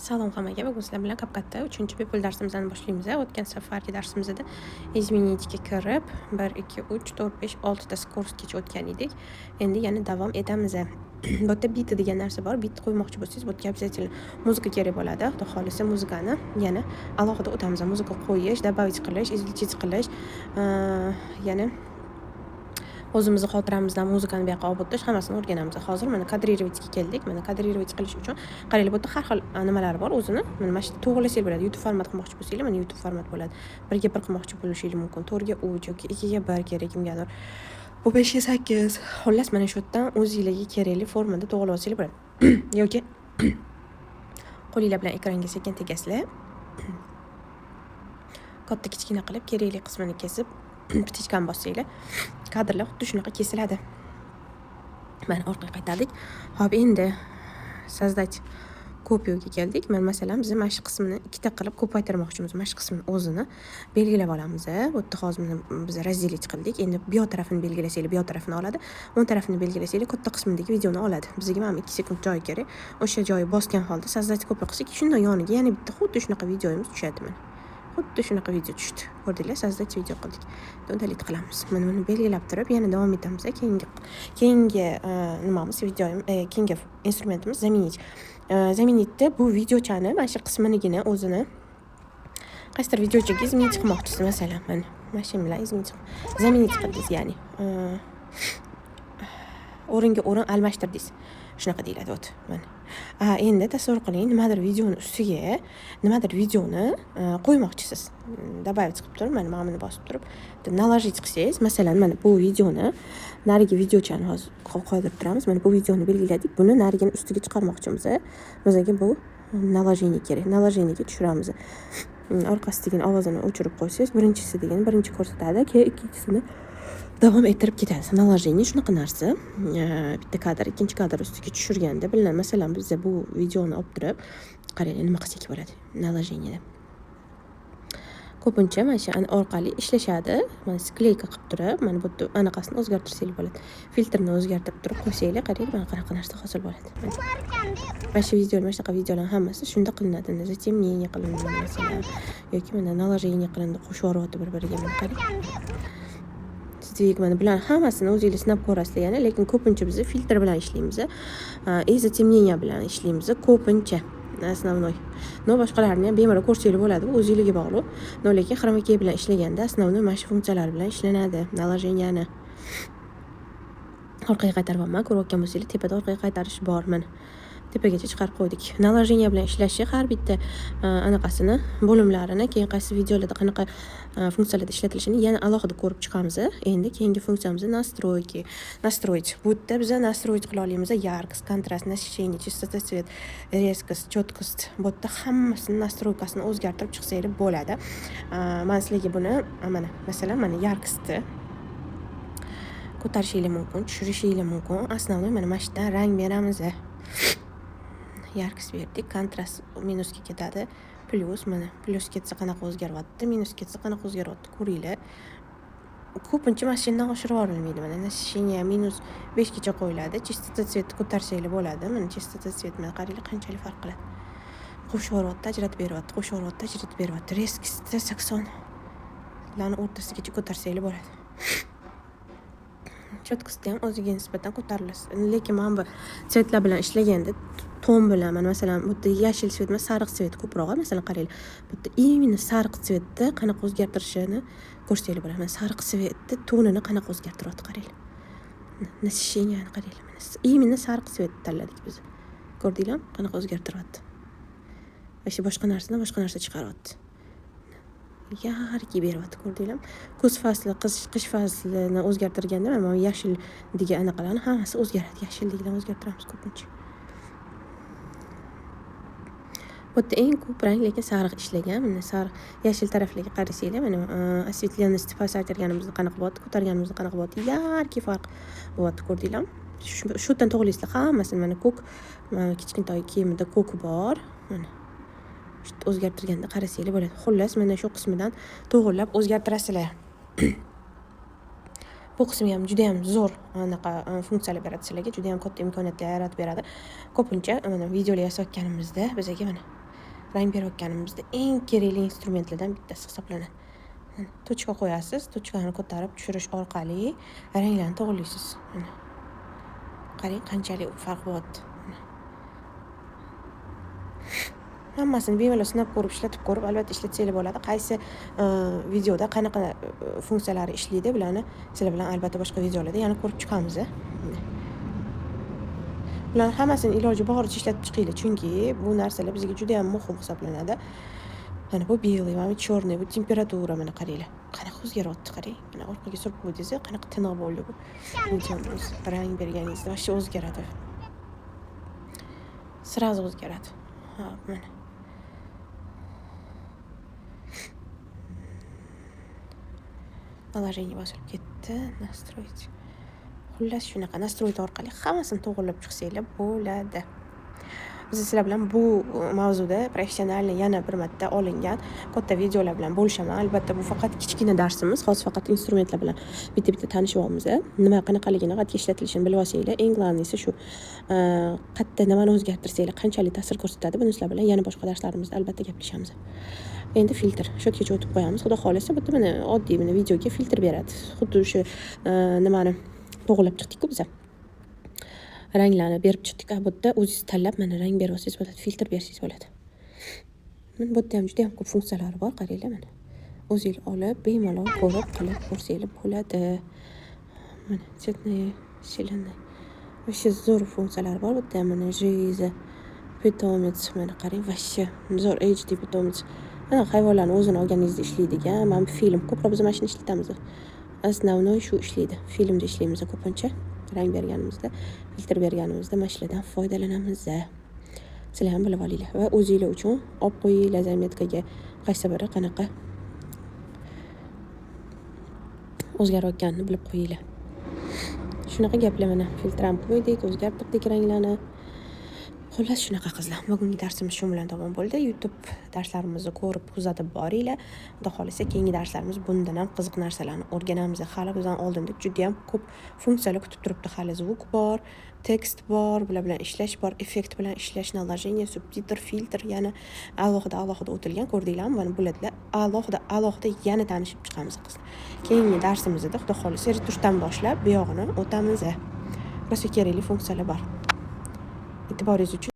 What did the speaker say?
Salom hammaga. Bugun sizlar bilan CapCutda 3 bepul darsimizni boshlaymiz. O'tgan safargi darsimizda изменить ga kirib, 1, 2, 3, 4, 5, 6 ta скорость gacha o'tgan edik. Endi yana davom etamiz. Bu yerda бит degan narsa bor. Бит qo'ymoqchi bo'lsangiz, bu yerga обязательно muzika kerak bo'ladi. Xudo xohlasa, muzikani yana alohida o'tamiz. Muzika qo'yish, добавить qilish, извлечить qilish, yana o'zimizni xotiramizdan muzikani bu yoqqa olib o'tish, hammasini o'rganamiz. Hozir mana кадрировать ga keldik. Mana кадрировать qilish uchun qaranglar, bu yerda har xil nimalar bor o'zini. Mana shu to'g'rilasangiz bo'ladi. YouTube format qilmoqchi bo'lsanglar, mana YouTube format bo'ladi. 1:1 qilmoqchi bo'lishingiz mumkin. 4:3 yoki 2:1 kerak kimgadir. Bu 5:8. Xullas, mana shu yerdan o'zinglarga kerakli formada to'g'rilab olsanglar bo'ladi. Yoki qo'linglar bilan ekranga sekin tegasizlar. Katta kichkina qilib kerakli qismini kesib, птичка ni bossanglar, kadrlar xuddi shunaqa kesiladi. Mana orqaga qaytardik. Xo'p, endi создать копию ga keldik. Mana masalan, biz mana shu qismini ikkita qilib ko'paytirmoqchimiz. Mana shu qismini o'zini belgilab olamiz. Bu yerda hozir mana biz разделить qildik. Endi bu yoq tarafini belgilasanglar, bu yoq tarafini oladi. O'ng tarafini belgilasanglar, katta qismidagi videoni oladi. Bizga mana 2 sekund joyi kerak. O'sha joyi bosgan holda создать копию qilsak, shundan yoniga yana bitta xuddi shunaqa videomiz tushadi mana. Xuddi shunaqa video tushdi. Ko'rdinglar, создать video qildik. Удалить qilamiz. Mana buni belgilab turib, yana davom etamiz. Keyingi nimamiz, videoyim, keyingi instrumentimiz заменить. Заменить da bu videochani mana shu qisminigina o'zini qaysidir videochaga изменить qilmoqchisiz, masalan, mana shu bilan изменить, заменить qildingiz, ya'ni o'ringa o'rin almashtirdingiz. Shunaqa deyiladi, вот mana. Endi tasavvur qiling, nimadir videoni ustiga nimadir videoni qo'ymoqchisiz. Добавить qilib turib, mana buni bosib turib, наложить qilsangiz, masalan, mana bu videoni narigi videochani hozir qoldirib turamiz. Mana bu videoni belgiladik. Buni narigini ustiga chiqarmoqchimiz. Bizga bu наложение kerak. Наложение ga tushiramiz. Orqasidagini ovozini o'chirib qo'ysangiz, birinchisi degani birinchi ko'rsatadi, keyin ikkinchisini davom ettirib ketadi. Наложение shunaqa narsa. Bitta kadr ikkinchi kadr ustiga tushirganda bilinadi. Masalan, biza bu videoni olib turib, qaranglar, nima qilsak bo'ladi наложение da. Ko'pincha mana shu orqali ishlashadi. Mana склейка qilib turib, mana bu yerda anaqasini o'zgartirsanglar bo'ladi. Filtrni o'zgartirib turib qo'ysanglar, qaranglar, mana qanaqa narsa hosil bo'ladi. Mana shu video, mana shunaqa videolarni hammasi shunda qilinadi. Затемнение qilindi masalan, yoki mana наложение qilindi, qo'shib yuboryapti bir-biriga, mana qarang. Сдвиг, mana bularni hammasini o'zinglar sinab ko'rasizlar yana, lekin ko'pincha biz filtr bilan ishlaymiz. И затемнение bilan ishlaymiz ko'pincha. Основной. Но boshqalarini ham bemalol ko'rsanglar bo'ladi, bu o'zinglarga bog'liq. Но lekin Chroma key bilan ishlaganda основной mana shu funksiyalar bilan ishlanadi. Наложение ni. Orqaga qaytaryapman. Ko'rayotgan bo'lsanglar, tepada orqaga qaytarish bor mana. Tepagacha chiqarib qo'ydik. Наложение bilan ishlashi har bitta anaqasini, bo'limlarini, keyin qaysi videolarda qanaqa funksiyalarda ishlatilishini yana alohida ko'rib chiqamiz. Endi keyingi funksiyamiz настройки. Настроить. Bu yerda biza настроить qila olamiz. Яркость, контраст, насыщение, чистота, цвет, резкость, четкость. Bu yerda hammasini настройка sini o'zgartirib chiqsanglar bo'ladi. Man sizlarga buni mana masalan, mana яркость ni ko'tarishinglar mumkin, tushirishinglar mumkin. Основной mana shu yerdan rang beramiz. Яркость berdik, kontrast minusga ketadi. Plyus, mana plyus ketsa qanaqa o'zgaryapti, minus ketsa qanaqa o'zgaryapti, ko'ringlar. Ko'pincha mana shundan oshirib yuborilmaydi. Mana насыщение -5 gacha qo'yiladi. Чистота цвет ni ko'tarsanglar bo'ladi. Mana чистота цвет, mana qaranglar, qanchalik farq qiladi. Qo'shib yuboryapti, ajratib beryapti, qo'shib yuboryapti, ajratib beryapti. Резкость 80 larni o'rtasigacha ko'tarsanglar bo'ladi. Четкость ham o'ziga nisbatan ko'tariladi. Lekin mana bu цвет lar bilan ishlaganda, ton bilan, mana masalan, bu yerda yashil цвет emas, sariq цвет ko'proq. Masalan, qaranglar, bu yerda именно sariq цвет ni qanaqa o'zgartirishini ko'rsanglar bo'ladi. Mana sariq цвет ni tonini qanaqa o'zgartiryapti, qaranglar. Насыщение ni qaranglar. Mana именно sariq цвет tanladik biz. Ko'rdinglarmi? Qanaqa o'zgartiryapti. Вообще boshqa narsadan boshqa narsa chiqaryapti. Яркий beryapti, ko'rdinglarmi? Kuz fasli, qish faslini o'zgartirganda mana bu yashil degan anaqalarni hammasi o'zgaradi. Yashilligidan o'zgartiramiz ko'pincha. Bu yerda eng ko'p rang lekin sariq ishlagan. Mana sariq, yashil taraflarga qarasanglar, mana осветленность pasaytirganimizda qanaqa bo'lyapti, ko'targanimizda qanaqa bo'lyapti, яркий farq bo'lyapti, ko'rdinglarmi? Shu yerdan to'g'rilaysizlar hammasini. Mana ko'k, mana kichkintoy kiyimida ko'k bor. Mana shu o'zgartirganda qarasanglar bo'ladi. Xullas, mana shu qismidan to'g'irlab o'zgartirasizlar. Bu qismi ham juda ham zo'r anaqa funksiyalar beradi sizlarga, juda ham katta imkoniyatlar yaratib beradi. Ko'pincha mana videolar yasayotganimizda bizaga mana Rang berayotganimizda eng kerakli instrumentlardan bittasi hisoblanadi. Точка qo'yasiz, точка ni ko'tarib tushirish orqali ranglarni to'g'rilaysiz. Mana. Qarang, qanchalik farq bo'lyapti. Hammasini bemalol sinab ko'rib, ishlatib ko'rib, albatta ishlatsanglar bo'ladi. Qaysi videoda qanaqa funksiyalari ishlaydi, bularni sizlar bilan albatta boshqa videolarda yana ko'rib chiqamiz. Bularni hammasini iloji boricha ishlatib chiqinglar, chunki bu narsalar bizga juda ham muhim hisoblanadi. Mana bu белый, mana bu черный, bu temperatura, mana qaranglar. Qanaqa o'zgaryapti, qarang. Mana orqaga surib qo'ydingiz, qanaqa tiniq bo'ldi bu. Videomiz rang berganingizda вообще o'zgaradi. Сразу o'zgaradi. Ha, mana. Наложение bosilib ketdi. Настроить. Xullas shunaqa настроить orqali hammasini to'g'irlab chiqsanglar bo'ladi. Biz sizlar bilan bu mavzuda professional yana bir marta olingan katta videolar bilan bo'lishaman. Albatta bu faqat kichkina darsimiz. Hozir faqat instrumentlar bilan bitta-bitta tanishyapmiz. Nima qanaqaligini, qayerga ishlatilishini bilib olsanglar, eng главный si shu. Qayerda nimani o'zgartirsanglar qanchalik ta'sir ko'rsatadi, buni sizlar bilan yana boshqa darslarimizda albatta gaplashamiz. Endi filtr. Shu yergacha o'tib qo'yamiz. Xudo xohlasa, bu yerda mana oddiy mana videoga filtr beradi. Xuddi o'sha nimani to'g'rilab chiqdik-ku biz. Ranglarni berib chiqdik. Bu yerda o'zingiz tanlab mana rang berib olsangiz bo'ladi, filtr bersangiz bo'ladi. Mana bu yerda ham juda ham ko'p funksiyalari bor, qaranglar mana. O'zingiz olib, bemalol ko'rib, qilib ko'rsanglar bo'ladi. Mana цветная вселенная. Вообще zo'r funksiyalari bor. Bu yerda ham mana жиза, питомец, mana qarang, вообще zo'r HD питомец. Mana hayvonlarni o'zini olganingizda ishlaydigan mana bu film. Ko'proq biz mana shuni ishlatamiz. Основной shu ishlaydi. Filmda ishlaymiz ko'pincha. Rang berganimizda, filtr berganimizda mana shulardan foydalanamiz. Sizlar ham bilib olinglar va o'zinglar uchun olib qo'yinglar заметка ga qaysi biri qanaqa o'zgarayotganini bilib qo'yinglar. Shunaqa gaplar mana filtr ham qo'ydik, o'zgartirdik ranglarni. Xullas shunaqa qizlar. Bugungi darsimiz shu bilan tamom bo'ldi. YouTube darslarimizni ko'rib, kuzatib boringlar. Xudo xohlasa keyingi darslarimiz bundan ham qiziq narsalarni o'rganamiz. Hali bizdan oldinda juda ham ko'p funksiyalar kutib turibdi. Hali звук bor, tekst bor, bular bilan ishlash bor, effekt bilan ishlash, наложение, subtitr, filtr yana alohida alohida o'tilgan, ko'rdinglarmi? Mana bularlar alohida alohida yana tanishib chiqamiz qizlar. Keyingi darsimizda Xudo xohlasa retushdan boshlab bu yog'ini o'tamiz. Rosa kerakli funksiyalar bor. E'tiboringiz uchun